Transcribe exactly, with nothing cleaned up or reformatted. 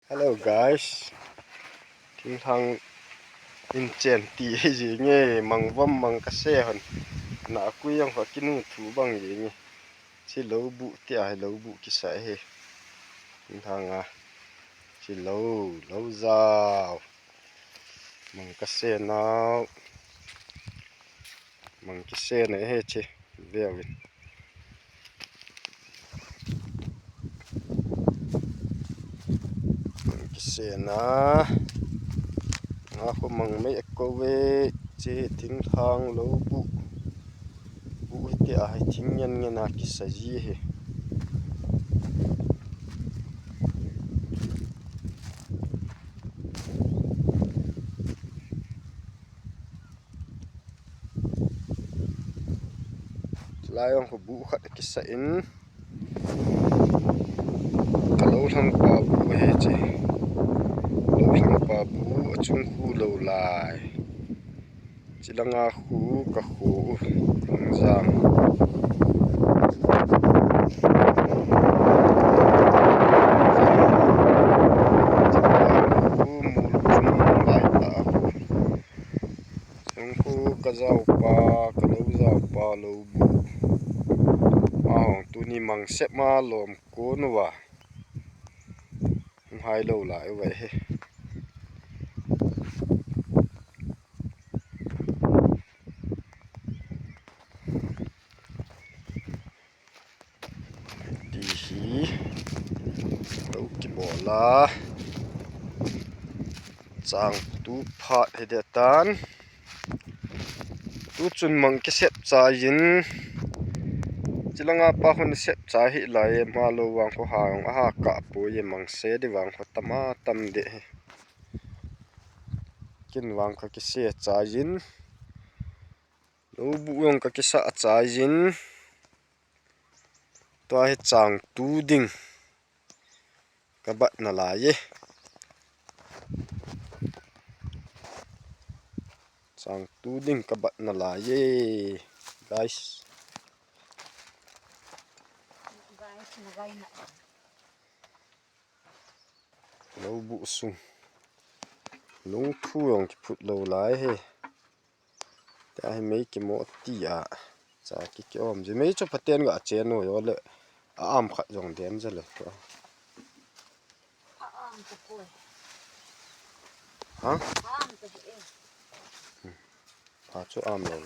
Hello guys. Thinglhang in chen ti hi jing e, mang vom mang kase hon. Na kui jong ho kinu thu bang jing e. Chi lou bu ti a, lou bu kisa hi. Thinglhang a. Chi lou, lou jao. Mang kase nau. Mang kise na hi chi. Veuvin. Mang kise na. Nga khu mang mei a kou ve. Chi thinglhang lou bu. Bu hi ti a hi thing ngen ngen a kisa ji hi. Lai jong khu bu khat kisa in. Ka lou lhang pa bu hi chi. Lou lhang pa bu a chung khu lou lai. Chi langa khu ka khu u. Lhang jang. Khu mul chung lai ta khu. Chung khu ka jao pa, ka lou jao pa lou bu. Ma hong tuni mang sep ma lom ko nu va. Hung hai lou lai u ve he. Ti hi. Lou kibol a. Chang tu phat hi de tan. Tu chun mang kisep chai in. Chi langa pa hun sep chai hi lai e, ma lou vang khu ha jong aha ka po ye mang se di vang khu tam a tam de hi. Kin vang ka kise chai in. Lou bu jong ka kisa chai in. Tua hi chang tu ding. Ka bat na lai e. Chang tu ding ka bat na lai e. Guys. Guys, na gai na. Lou bu sung. Lungthu jong kiphut lou lai he. Tia hi mei kimo ti a. Cha ki kiom ji. Mei chu paten ga chen u jo le. A am khat jong dem je le to. A am ta koi. Ha? A am ta e. Ha chu am lou.